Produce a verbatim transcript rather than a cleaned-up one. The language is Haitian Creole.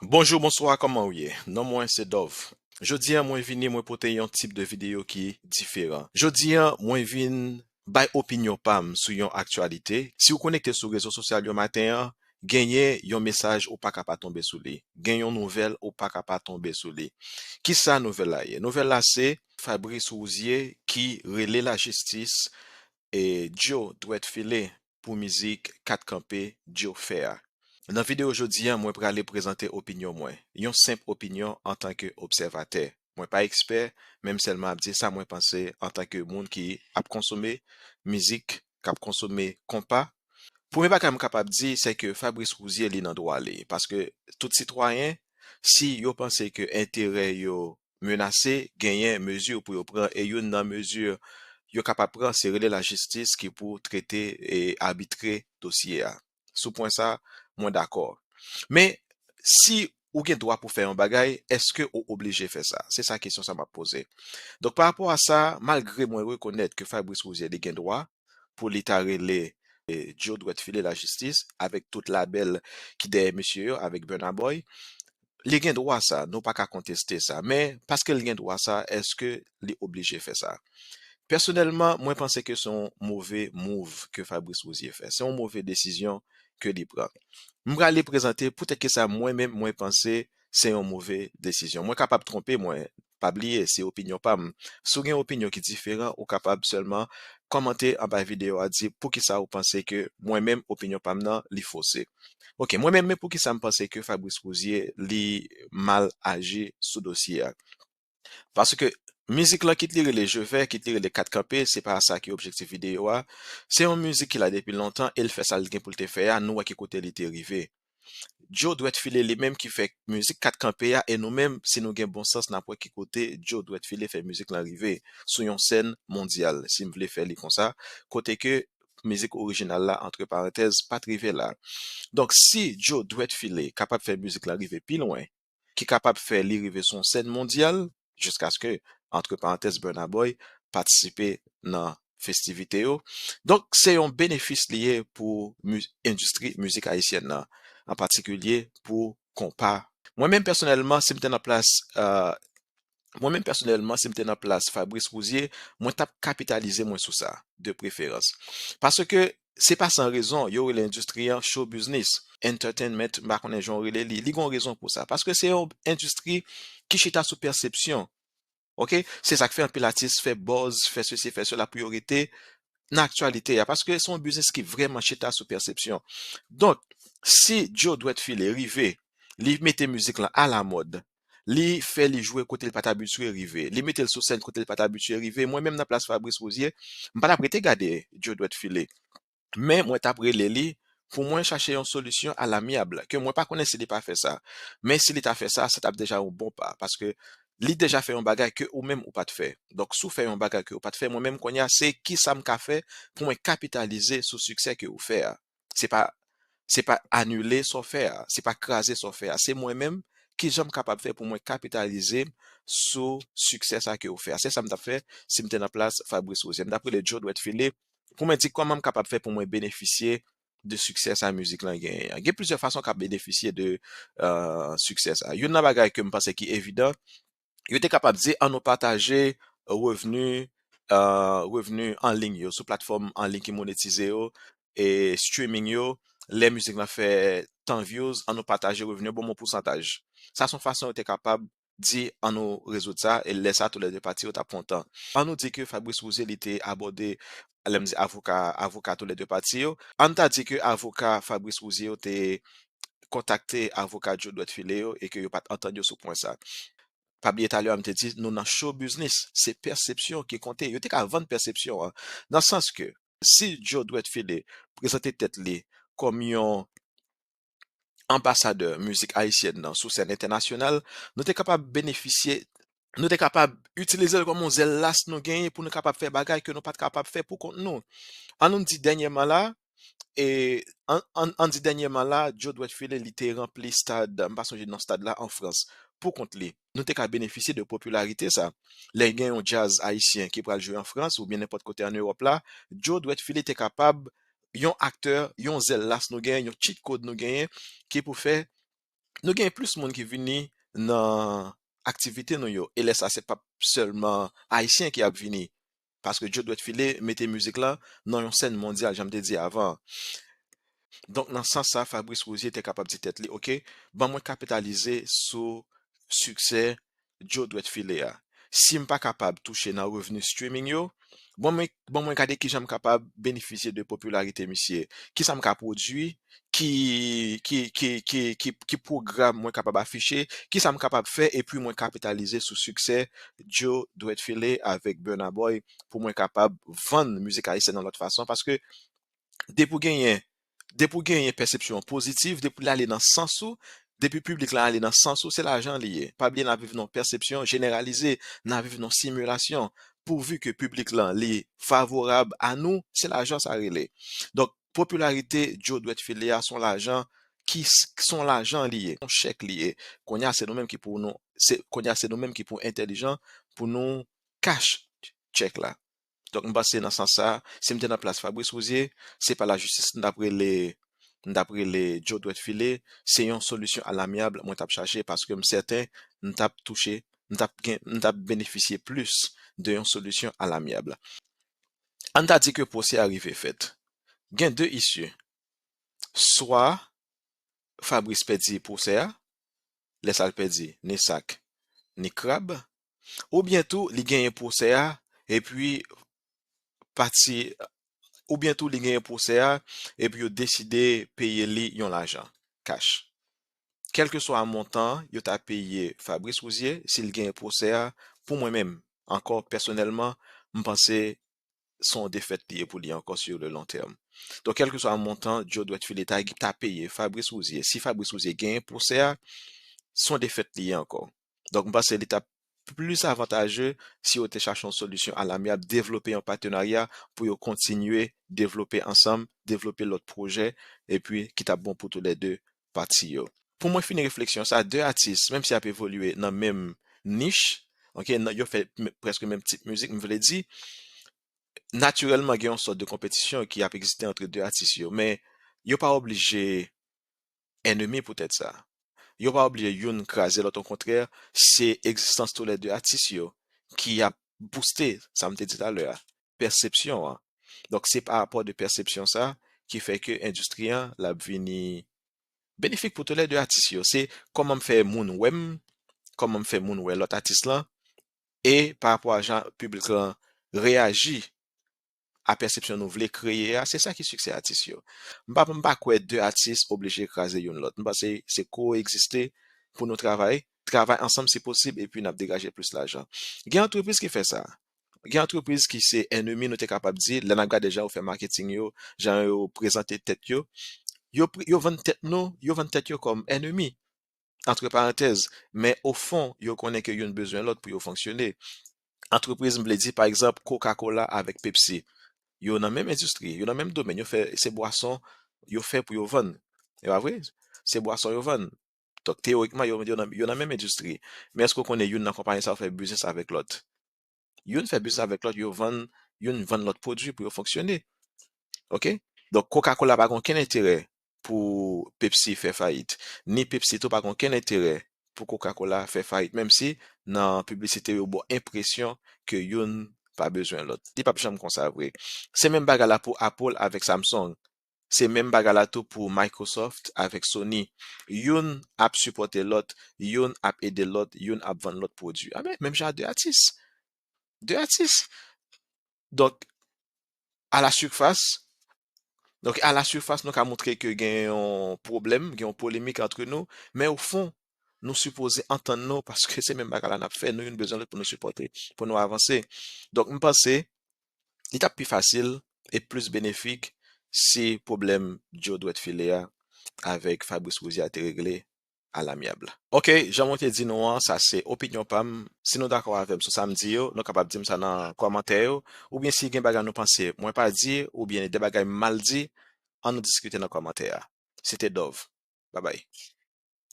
Bonjou, bonswa, kòman w ye? Non mwen se Dove. Jodi a, mwen vini, mwen pote yon tip de videyo ki diferan. Jodi a, mwen vin bay opinyon pa m sou yon aktyalite. Si w konekte sou rezo sosyal yo maten an, genyen yon mesaj ou pa ka pa tonbe sou li. Gen yon nouvèl ou pa ka pa tonbe sou li. Kisa nouvèl la ye? Nouvèl la se Fabrice Rouzier ki rele lajistis e Joe Dwèt File pou mizik Kat Kanpe Joe fè a. Nan videyo jodi a, mwen prale prezante opinyon mwen, yon senp opinyon antanke obsèvatè. Mwen pa ekspè, men m sèlman ap di sa mwen panse antanke moun ki ap konsome mizik, k ap konsome konpa. Premye bagay m kapab di, se ke Fabrice Rouzier li nan dwa li, paske tout sitwayen, si yo panse ke enterè yo menase, genyen mezi pou yo pran, e youn nan mezi yo kapab pran, se rele lajistis ki pou trete e abitre dosye a. Sou pwen sa, mwen dakò. Men, si ou gen dwa pou fè yon bagay, èske ou oblije fè sa? Se sa kesyon sa m ap poze. Donk, pa rapò a sa, malgre mwen rekonèt ke Fabrice Rouzier li gen dwa pou li ta rele e, Joe Dwèt File lajistis, avèk tout labèl ki dèyè mesye yo, avèk Burna Boy, li gen dwa sa, nou pa ka konteste sa. Men, paske li gen dwa sa, èske li oblije fè sa? Pèsonèlman, mwen panse ke se yon move move ke Fabrice Rouzier fè. Se yon move desizyon ke li pran. M prale prezante poutèt ki sa mwen menm mwen panse se yon move desizyon. Mwen kapab twonpe mwen, pa bliye, se opinyon pa m. Si w gen opinyon ki diferan, ou kapab sèlman kòmante anba videyo a, di poukisa ou panse ke mwen menm opinyon pa m nan li fose. Ok, mwen menm, men poukisa m panse ke Fabrice Rouzier li mal aji sou dosye a? Paske mizik lan, kit li rele Je vais, kit li rele Kat Kanpe, se pa sa ki objektif videyo a. Se yon mizik ki la depi lontan e l fè sa l gen pou l te fè a, nou wè ki kote li te rive. Joe Dwèt File li menm ki fè mizik Kat Kanpe a, e nou menm, si nou gen bon sans, n ap wè ki kote Joe Dwèt File fè mizik lan rive sou yon sèn mondyal, si m vle fè li konsa, kote ke mizik orijinal la, antre parantèz, pa t rive la. Donk, si Joe Dwèt File kapab fè mizik lan rive pi lwen, ki kapab fè li rive sou yon sèn mondyal, jiskaske, antre parantèz, Burna Boy patisipe nan festivite yo. Donk, se yon benefis li ye pou mi-, endistri mizik ayisyèn nan, an patikilye pou konpa. Mwen menm pèsonèlman, si m te nan plas, euh, mwen menm pèsonèlman, si m te nan plas Fabrice Rouzier, mwen t ap kapitalize mwen sou sa, de preferans. Paske se pa san rezon, yo rele endistri an show business, entertainment, m pa konnen jan w rele li. Li gon rezon pou sa. Paske se yon endistri ki chita sou pèsepsyon. Ok? Se sa k fè anpil atis fè buzz, fè sesi, fè sela pou yo rete nan aktyalite a. Paske se yon biznis ki vrèman chita sou pèsepsyon. Donk, si Joe Dwèt File rive, li mete mizik lan alamòd, li fè li jwe kote l pa t abitye rive, li mete l sou sèn kote l pa t abitye rive, mwen menm nan plas Fabrice Rouzier, m pa t ap rete gade Joe Dwèt File. Men mwen t ap rele li pou mwen chache yon solisyon alamyab, ke mwen pa konnen si li pa fè sa. Men si li ta fè sa, sa t ap deja yon bon pa, paske li deja fè yon bagay ke ou menm ou pa t fè. Donk, si w fè yon bagay ke ou pa t fè, mwen menm kounye a, se kisa m ka fè pou mwen kapitalize sou siksè ke ou fè a. Se pa, se pa anile sa w fè a, se pa kraze sa w fè a. Se mwen menm, kijan m kapab fè pou mwen kapitalize sou siksè sa ke ou fè a. Se sa m t ap fè si m te nan plas Fabrice Rouzier. M t ap rele Joe Dwèt File pou mwen di kòman m kapab fè pou mwen benefisye de siksè sa mizik lan genyen an. Gen plizyè fason w ka benefisye de, euh, siksè sa. Youn nan bagay ke m panse ki evidan, yo te kapab di, ann nou pataje revni, euh, revni an liy yo, sou platfòm an liy ki monetize yo, e streaming yo, lè mizik lan fè tan views, ann nou pataje revni yo, ban m yon pousantaj. Sa se yon fason yo te kapab di, ann nou rezoud sa, e lè sa, toulède pati yo t ap kontan. Ann nou di ke Fabrice Rouzier, li te abòde, lè m di avoka, avoka toulède pati yo, ann ta di ke avoka Fabrice Rouzier yo te kontakte avoka Joe Dwèt File yo e ke yo pa t antann yo sou pwen sa. Pa bliye talè a, m te di, nou nan show business, se pèsepsyon ki konte. Yo te ka vann pèsepsyon an, nan sans ke si Joe Dwèt File prezante tèt li kòm yon anbasadè mizik ayisyèn nan sou sèn entènasyonal, nou te kapab benefisye, nou te kapab itilize l kòm yon zèl las nou genyen pou nou kapab fè bagay ke nou pa t kapab fè pou kont nou. Ann nou di dènyèman la, e, ann, ann, ann di dènyèman la, Joe Dwèt File, li te ranpli stad, m pa sonje non stad la, an Frans, pou kont li. Nou te ka benefisye de popilarite sa. Lè gen yon djaz ayisyen ki pral jwe an Frans oubyen nenpòt kote ann Ewòp la, Joe Dwèt File te kapab yon aktè, yon zèl las nou genyen, yon cheat code nou genyen, ki pou fè nou gen plis moun ki vini nan aktivite nou yo. E lè sa, se p ap sèlman Ayisyen ki ap vini. Paske Joe Dwèt File mete mizik la nan yon sèn mondyal, jan m te di avan. Donk, nan sans sa, Fabrice Rouzier te kapab di tèt li, "Oke, ban mwen kapitalize sou siksè Joe Dwèt File a. Si m pa kapab touche nan revni streaming yo, ban mwen, ban mwen gade kijan m kapab benefisye de popilarite misye. Kisa m ka pwodui, ki, ki, ki, ki, ki, ki pwogram mwen kapab afiche, kisa m kapab fè, epi mwen kapitalize sou siksè Joe Dwèt File avèk Burna Boy pou mwen kapab vann mizik ayisyèn nan lòt fason." Paske depi w genyen, depi w genyen pèsepsyon pozitif, depi l ale nan sans ou, depi piblik la ale nan sans ou, se lajan li ye. Pa bliye, n ap viv nan pèsepsyon jeneralize, n ap viv nan similasyon. Pouvi ke piblik lan li favorab a nou, se lajan sa rele. Donk, popilarite Joe Dwèt File a, se yon lajan ki s-, se yon lajan li ye, yon chèk li ye. Kounye a, se nou menm ki pou nou, se, kounye a, se nou menm ki pou entèlijan pou nou cash chèk la. Donk, m panse nan sans sa, si m te nan plas Fabrice Rouzier, se pa lajistis m t ap rele, m t ap rele Joe Dwèt File, se yon solisyon alamyab mwen t ap chache paske m sèten m t ap touche, m t ap gen, m t ap benefisye plis de yon solisyon alamyab. Ann ta di ke pwosè a rive fèt. Gen de isi. Swa Fabrice pèdi pwosè a, lè sa l pèdi, ni sak, ni krab, oubyen tou li genyen pwosè a, epi pati, oubyen tou li genyen pwosè a, epi yo deside peye li yon lajan, kach. Kèlkeswa montan yo ta peye Fabrice Rouzier, si l genyen pwosè a, pou mwen menm, ankò, pèsonèlman, m panse se yon defèt li ye pou li ankò sur le long terme. Donk, kèlkeswa montan Joe Dwèt File ta, ta peye Fabrice Rouzier, si Fabrice Rouzier genyen pwosè a, se yon defèt li ye ankò. Donk, m panse li t ap plis avantaje si yo te chache yon solisyon alamyab, devlope yon patenarya pou yo kontinye devlope ansanm, devlope lòt pwojè, epi ki t ap bon pou toulède pati yo. Pou mwen fini refleksyon sa, de atis, menm si y ap evolye nan menm nich, oke, nan, yo fè m-, prèske menm tip mizik, m vle di, natirèlman, gen yon sòt de konpetisyon ki ap egziste ant de atis yo, men yo pa oblije ènmi poutèt sa. Yo pa oblije youn kraze lòt, okontrè, se egzistans toulède atis yo ki ap bouste, sa m te di talè a, pèsepsyon an. Donk, se pa rapò de pèsepsyon sa ki fè ke endistri an, l ap vini benefik pou toulède atis yo. Se kòman m fè moun wè m, kòman m fè moun wè lòt atis lan, e pa rapò a jan piblik lan reyaji a pèsepsyon nou vle kreye a, se sa ki siksè atis yo. M pa, m pa kwè de atis oblije kraze youn lòt. M panse se ko-egziste pou nou travay, travay ansanm si posib, epi n ap degaje plis lajan. Gen antrepriz ki fè sa. Gen antrepriz ki se ènmi, nou te kapab di, lè n ap gade jan yo fè maketing yo, jan yo prezante tèt yo, yo pri-, yo vann tèt nou, yo vann tèt yo kòm ènmi, antre parantèz, men ofon, yo konnen ke youn bezwen lòt pou yo fonksyone. Antrepriz, m vle di, pa egzanp, Coca-Cola avèk Pepsi. Yo nan menm endistri, yo nan menm domèn, yo fè, se bwason yo fè pou yo vann. E pa vre? Se bwason yo vann. Donk, teyòrikman, yo, yo nan, yo nan menm endistri. Men èske w konnen youn nan konpayi sa yo fè biznis avèk lòt? Youn fè biznis avèk lòt, yo vann, youn vann lòt pwodui pou yo fonksyone. Oke? Donk, Coca-Cola pa gen okenn enterè pou Pepsi fè fayit, ni Pepsi tou pa gen okenn enterè pou Coca-Cola fè fayit, menm si nan piblisite yo ba w enpresyon ke youn pa bezwen lòt. Li p ap janm konsa vre. Se menm bagay la pou Apple avèk Samsung. Se menm bagay la tou pou Microsoft avèk Sony. Youn ap sipòte lòt, youn ap ede lòt, youn ap vann lòt pwodui. A ben, menm jan a de atis. De atis. Donk, a la sirfas, donk, a la sirfas, nou ka montre ke gen yon pwoblèm, gen yon polemik antre nou, men o fon, nou sipoze antann nou paske se menm bagay la n ap fè, nou youn bezwen lòt pou nou sipòte, pou nou avanse. Donk, m panse, li t ap pi fasil e plis benefik si pwoblèm Joe Dwèt File a avèk Fabrice Rouzier a te regle alamyab. Oke, jan mwen te di nou an, sa se opinyon pa m. Si nou dakò avè m sou sa m di yo, nou kapab di m sa nan kòmantè yo, oubyen si gen bagay nou panse mwen pa di, oubyen de bagay m mal di, ann nou diskite nan kòmantè a. Se te Dove. Babay.